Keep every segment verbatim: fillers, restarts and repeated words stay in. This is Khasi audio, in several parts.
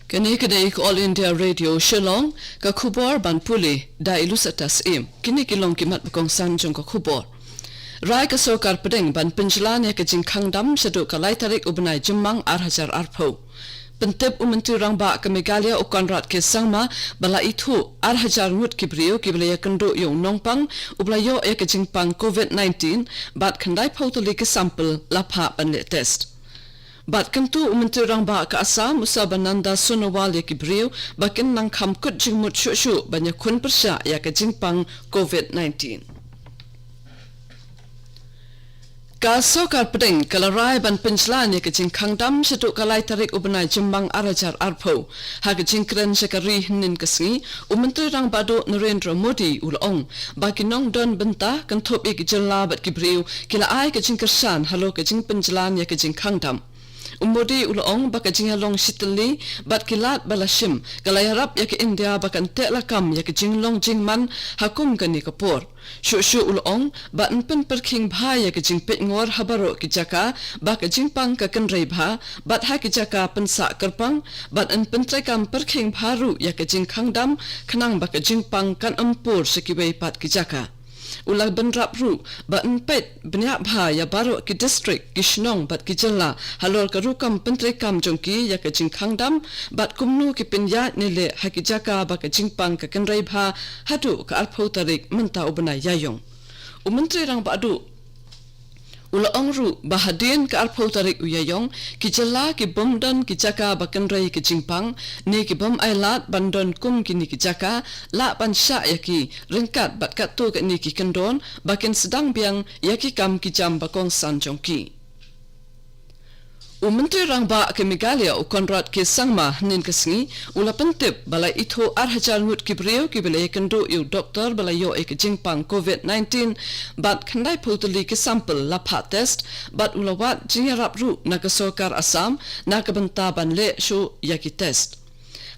Kane ka dei ka All India Radio Shillong, ka khubor ban pule da i Lusata Syiem. Kine ki long ki mat ba kongsan jong ka khubor. Rai ka sorkar pdeng ban pynjlan ïa ka jingkhang dam shaduh ka lai tarik u bnai Jymmang ar hajar arphew. Pyntip u Myntri Rangbah ka Meghalaya u Conrad K Sangma ba la ithuh ar hajar ngut ki briew kiba la ïakynduh ïa u nongpang uba la ïoh ïa ka jingpang covid nineteen, bad khyndai phew tylli ki sample la phah ban leh test. Bad kyntu u Myntri Rangbah ka Assam u Sarbananda Sonowal ïa ki briew ba kin nang kham kut jingmut shuh shuh ban ïakhun pyrshah ïa ka jingpang covid nineteen. Ka sorkar pdeng ka la rai ban pynjlan ïa ka jingkhang dam shaduh ka lai tarik u bnai Jymmang ar hajar arphew. Ha ka jingkren sha ka ri hynnin ka sngi, u Myntri Rangbah duh Narendra Modi u la ong ba ki nongdon bynta kynthup ïa ki jylla bad ki briew ki la ai ka jingkyrshan halor ka jingpynjlan ïa ka jingkhang dam. U Modi u la ong ba ka jingïalong shitylli bad ki lad ba la shim ka la ïarap ïa ka India ba kan teh lakam ïa ka jinglong jingman ha kum kane ka por. Shuh shuh u la ong ba yn pynpyrkhing bha ïa ka jingpeitngor ha baroh ki jaka ba ka jingpang ka kynrei bha, bad ha ki jaka pynsah kyrpang, bad yn pyntreikam pyrkhing bha ruh ïa ka jingkhang dam khnang ba ka jingpang kan ym pur sha kiwei pat ki jaka. U la bynrap ruh ba yn peit bniah bha ïa baroh ki district, ki shnong bad ki jylla halor ka rukom pyntreikam jong ki ïa ka jingkhang dam, bad kumno ki pynïaid ne leh ha ki jaka ba ka jingpang ka kynrei bha haduh ka arphew tarik mynta u bnai Ïaïong. U Myntri Rangbah duh u la ong ruh ba hadien ka arphew tarik u Ïaïong, ki jylla ki bym don ki jaka ba kynrei ka jingpang ne ki bym ailad ban don kum kine ki jaka, lah ban shah ïa ki ryngkat bad katto katne ki kyndon ba kin sdang biang ïa ki kam ki jam ba kongsan jong ki. U Myntri Rangbah ka Meghalaya u Conrad K Sangma hynnin ka sngi u la pyntip ba la ithuh ar hajar ngut ki briew kiba la ïakynduh ïa u doktor ba la ïoh ïa ka jingpang covid nineteen, bad khyndai phew tylli ki sample la phah test, bad u la wad jingïarap ruh na ka sorkar Assam na ka bynta ban leh shuh ïa ki test.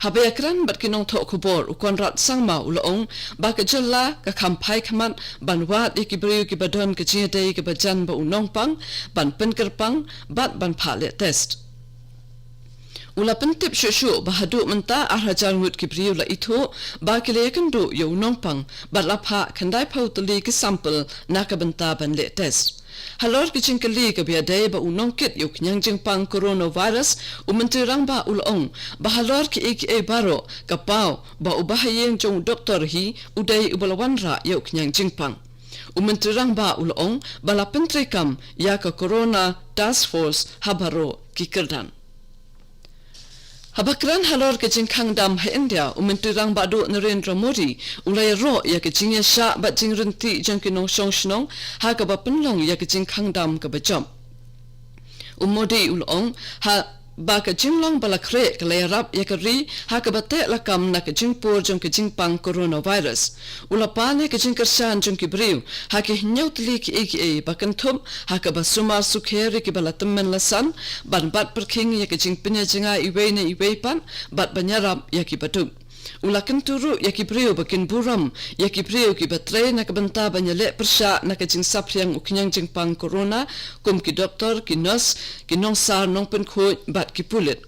Haba ïakren bad ki nongthoh khubor, u Conrad Sangma u la ong ba ka jylla ka kham phai khmat ban wad ïa ki briew kiba don ka jingïadei kaba jan bad u nongpang, ban pynkyrpang bad ban phah leh test. U la pyntip shuh shuh ba haduh mynta ar hajar ngut ki briew la ithuh ba ki la ïakynduh ïa u nongpang, bad la phah khyndai phew tylli ki sample na ka bynta ban leh test. Halor ka jingkylli kaba ïadei bad u nongkit ïa u khñiang jingpang coronavirus, u Myntri Rangbah u la ong ba halor kiei kiei baroh ka paw ba u bahaïing jong u doktor hi u dei uba la wanrah ïa u khñiang jingpang. U Myntri Rangbah u la ong ba la pyntreikam ïa ka Corona Task Force ha baroh ki kyrdan. Haba kren halor ka jingkhang dam ha India, u Myntri Rangbah duh Narendra Modi u la ïaroh ïa ka jingïasyllok bad jingryntih jong ki nongshong shnong ha kaba pynlong ïa ka jingkhang dam kaba jop. U Modi u la ong ba ka jinglong ba la khreh ka la ïarap ïa ka ri ha kaba teh lakam na ka jingpur jong ka jingpang coronavirus. U la pan ïa ka jingkyrshan jong ki briew ha ki hynñiew tylli kiei kiei ba kynthup ha kaba sumar sukher ïa kiba la tymmen la san, ban bat pyrkhing ïa ka jingpynïajngai iwei na iwei pat, bad ban ïarap ïa kiba duk. U la kyntu ruh ïa ki briew ba kin burom ïa ki briew kiba trei na ka bynta ban ïaleh pyrshah na ka jingsaphriang u khñiang jingpang corona, kum ki doktor, ki nurse, ki nongsar nongpynkhuid bad ki pulit.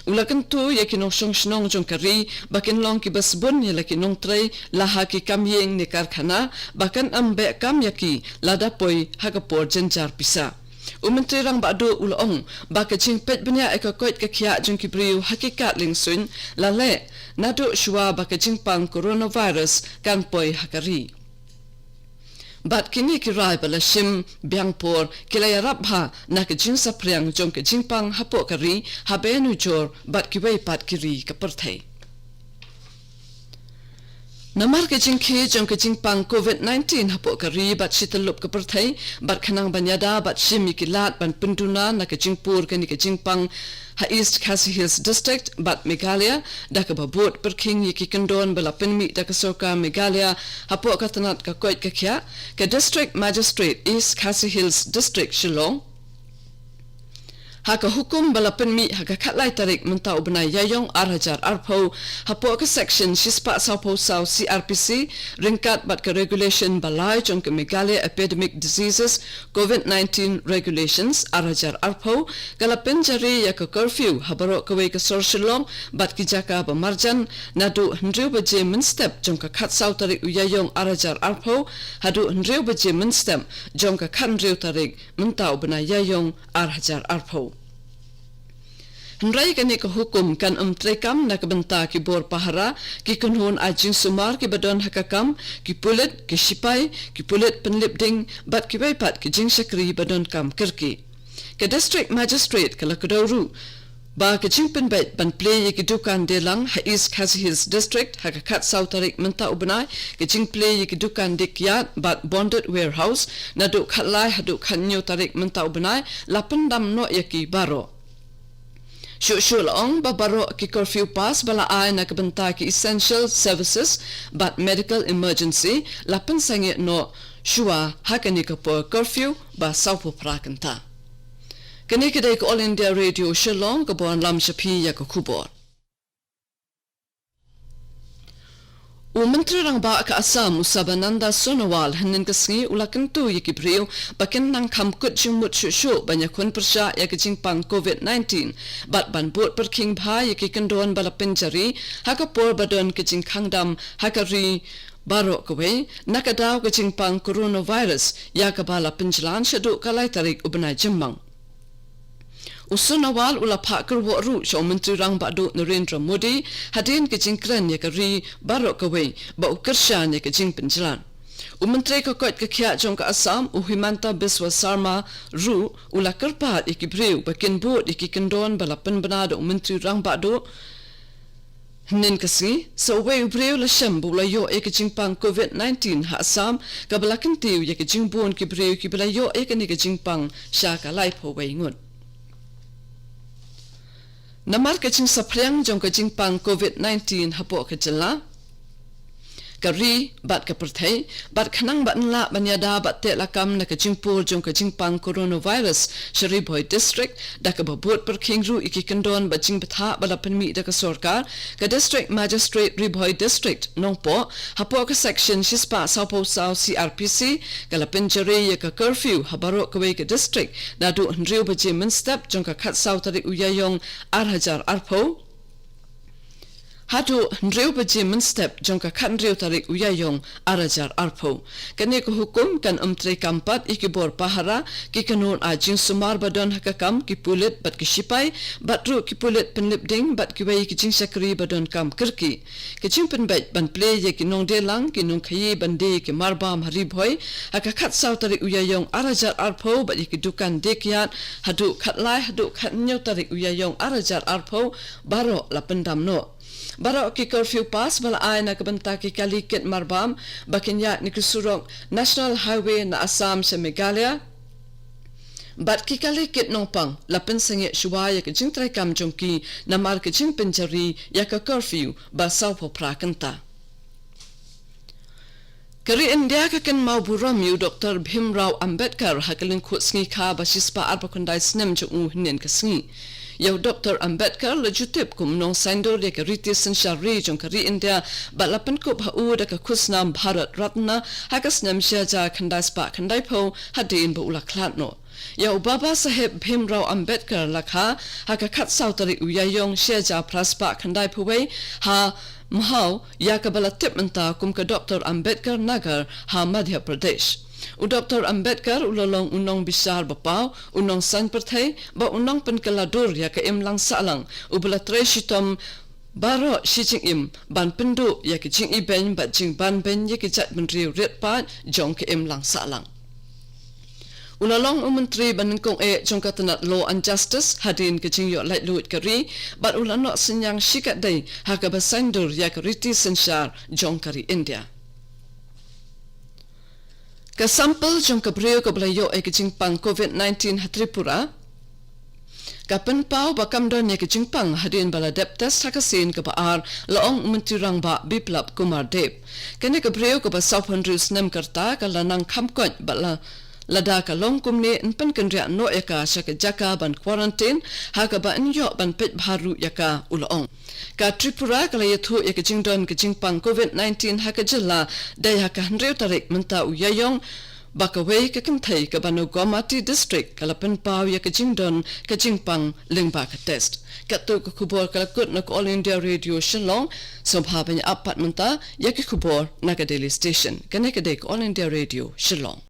U la kyntu ïa ki nongshong shnong jong ka ri ba kin long kiba sbun ïa la ki nongtrei la ha ki kam ïing ne karkhana, ba kan ym beh kam ïa ki lada poi ha ka por jynjar pisa. U Myntri Rangbah duh u la ong ba ka jingpeit bniah ïa ka koit ka khiah jong ki briew ha ki kad liengsuiñ la leh naduh shuwa ba ka jingpang coronavirus kan poi ha ka ri. Bad kine ki rai ba la shim biang por ki la ïarap bha na ka jingsaphriang jong ka jingpang hapoh ka ri, ha Bangalore bad kiwei pat ki ri ka pyrthei. Namar ka jingkhie jong ka jingpang covid nineteen hapoh ka ri bad shi tyllup ka pyrthei, bad khnang ban ïada bad shim ïa ki lad ban pynduna na ka jingpur kane ka jingpang ha East Khasi Hills District bad Meghalaya, da kaba bud pyrkhing ïa ki kyndon ba la pynmih da ka sorkar Meghalaya hapoh ka tnat ka koit ka khiah, ka District Magistrate East Khasi Hills District Shillong, Ha ka hukum ba la pynmih ha ka khatlai tarik mynta u bnai Ïaïong ar hajar arphew, hapoh ka section shispah sawphew saw C R P C, ryngkat bad ka regulation ba lai jong ka Meghalaya Epidemic Diseases COVID nineteen Regulations ar hajar arphew, ka la pynjari ïa ka curfew ha baroh kawei ka sor Shillong bad ki jaka ba marjan, naduh hynriew baje mynstep jong ka khatsaw tarik u Ïaïong ar hajar arphew haduh hynriew baje mynstep jong ka khathynriew tarik mynta u bnai Ïaïong ar hajar arphew. Hynrei kane ka hukum kan ym treikam na ka bynta ki bor pahara, ki kynhun ai jingsumar kiba don ha ka kam, ki pulit, ki shipai, ki pulit pynlip ding bad kiwei pat ki jingshakri ba donkam kyrkieh. Ka District Magistrate ka la kdew ruh ba ka jingpynbeit ban plie ïa ki dukan deilang ha East Khasi Hills District ha ka khatsaw tarik mynta u bnai, ka jingplie ïa ki dukan dikiad bad bonded warehouse naduh khatlai haduh khathynñiew tarik mynta u bnai la pyndam noh ïa ki baroh. Shuh shuh la ong ba baroh ki curfew pass ba la ai na ka bynta ki essential services bad medical emergency la pynsangeh noh shuwa ha kane ka por curfew ba sawphew phra kynta. Kane ka dei ka All India Radio Shillong kaba wanlam sha phi ïa ka khubor. U Myntri Rangbah ka Assam, u Sarbananda Sonowal, hynnin ka sngi u la kyntu ïa ki briew ba kin nang kham kut jingmut shuh shuh ban ïakhun pyrshah ïa ka jingpang COVID nineteen bad ban bud pyrkhing bha ïa ki kyndon ba la pynjari ha ka por ba don ka jingkhang dam ha ka ri baroh kawei na ka daw ka jingpang coronavirus ïa kaba la pynjlan shaduh ka lai tarik u bnai Jymmang. U Sonowal u la phah kyrwoh ruh sha u Myntri Rangbah Duh Narendra Modi hadien ka jingkren ïa ka ri baroh kawei ba u kyrshan ïa ka jingpynjlan. U Myntri ka koit ka khiah jong ka Assam, u Himanta Biswa Sarma ruh u la kyrpad ïa ki briew ba kin bud ïa ki kyndon ba la pynbna da u Myntri Rangbah Duh. Hynnin ka sngi, sa uwei u briew la shem ba u la ïoh ïa ka jingpang COVID nineteen ha Assam, kaba la kyntiew ïa ka jingbun ki briew kiba la ïoh ïa kane ka jingpang sha ka laiphew wei ngut. Namar ka jingsaphriang jong ka jingpang COVID nineteen hapoh ka jylla, ka ri bad ka pyrthei, bad khnang ban lah ban ïada bad teh lakam na ka jingpur jong ka jingpang coronavirus sha Ri Bhoi District, da kaba bud pyrkhing ruh ïa ki kyndon ba jingbthah ba la pynmih da ka sorkar, ka District Magistrate Ri Bhoi District, Nongpoh, hapoh ka section shispah sawphew saw C R P C, ka la pynjari ïa ka curfew ha baroh kawei ka district, naduh hynriew baje mynstep jong ka khatsaw tarik u Ïaïong ar hajar arphew haduh hynriew baje mynstep jong ka khathynriew tarik u Ïaïong ar hajar arphew. Kane ka hukum kan ym treikam pat ïa ki bor pahara, ki kynhun ai jingsumar ba don ha ka kam, ki pulit bad ki shipai, bad ruh ki pulit pynlip ding bad kiwei ki jingshakri ba donkam kyrkieh. Ka jingpynbeit ban plie ïa ki nongdie lang, ki nongkhaïi ban die ki marbam ha Ri Bhoi ha ka khatsaw tarik u Ïaïong ar hajar arphew bad ïa ki dukan die kiad haduh khatlai haduh khathynñiew tarik u Ïaïong ar hajar arphew baroh la pyndam noh. Baroh ki curfew pass ba la ai na ka bynta ki kali kit marbam ba kin ïaid na ki surok National Highway na Assam sha Meghalaya bad ki kali kit nongpang la pynsangeh shuwa ïa ka jingtreikam jong ki namar ka jingpynjari ïa ka curfew ba sawphew phra kynta. Ka ri India ka kynmaw burom ïa u Doktor Bhimrao Ambedkar ha ka lyngkhuh sngi kha ba shispah arphew khyndai snem jong u hynnin ka sngi. Ïa u Doktor Ambedkar la ju tip kum u nongsaiñdur ïa ka riti synshar ri jong ka ri India bad la pynkup ha u da ka khusnam Bharat Ratna ha ka snem shi hajar khyndai spah khyndaiphew hadien ba u la khlad noh. Ïa u Baba Saheb Bhimrao Ambedkar la kha ha ka khatsaw tarik u Ïaïong shi hajar phra spah khyndaiphew wei ha Mhow, ïa kaba la tip mynta kum ka Doktor Ambedkar Nagar ha Madhya Pradesh. U Doktor Ambedkar u la long u nongbishar ba paw, u nongsaiñ pyrthei bad u nongpynkylla dur ïa ka imlang sahlang, uba la trei shitom baroh shi jingim ban pynduh ïa ka jingibeiñ bad jingbanbeiñ ïa ka jaitbynriew rit paid jong ka imlang sahlang. U la long u Myntri banyngkong eh jong ka tnat Law and Justice hadien ka jingïoh laitluid ka ri bad u la noh synñiang shikatdei ha kaba saiñdur ïa ka riti synshar jong ka ri India. Ka sample jong ka briew kaba la ïoh ïa ka jingpang COVID nineteen ha Tripura ka pynpaw ba kam don ïa ka jingpang hadien ba la dep test ha ka sien kaba ar, la ong u Myntri Rangbah Biplab Kumar Deb. Kane ka briew kaba sawphew hynriew snem ka rta ka la nang kham koit bad la Lada ka long kumne yn pynkynriah noh ïa ka sha ka jaka ban quarantine, ha kaba yn ïoh ban peit bha ruh ïa ka, u la ong. Ka Tripura ka la ïathuh ïa ka jingdon ka jingpang covid nineteen ha ka jylla dei ha ka hynriew tarik mynta u Ïaïong, ba kawei ka kynthei kaba na Gomati District ka la pynpaw ïa ka jingdon ka jingpang lyngba ka test. Katto ka khubor ka la kut na ka All India Radio Shillong. Sngewbha ban ïa ap pat mynta ïa ki khubor na ka Daily Station. Kane ka dei ka All India Radio Shillong.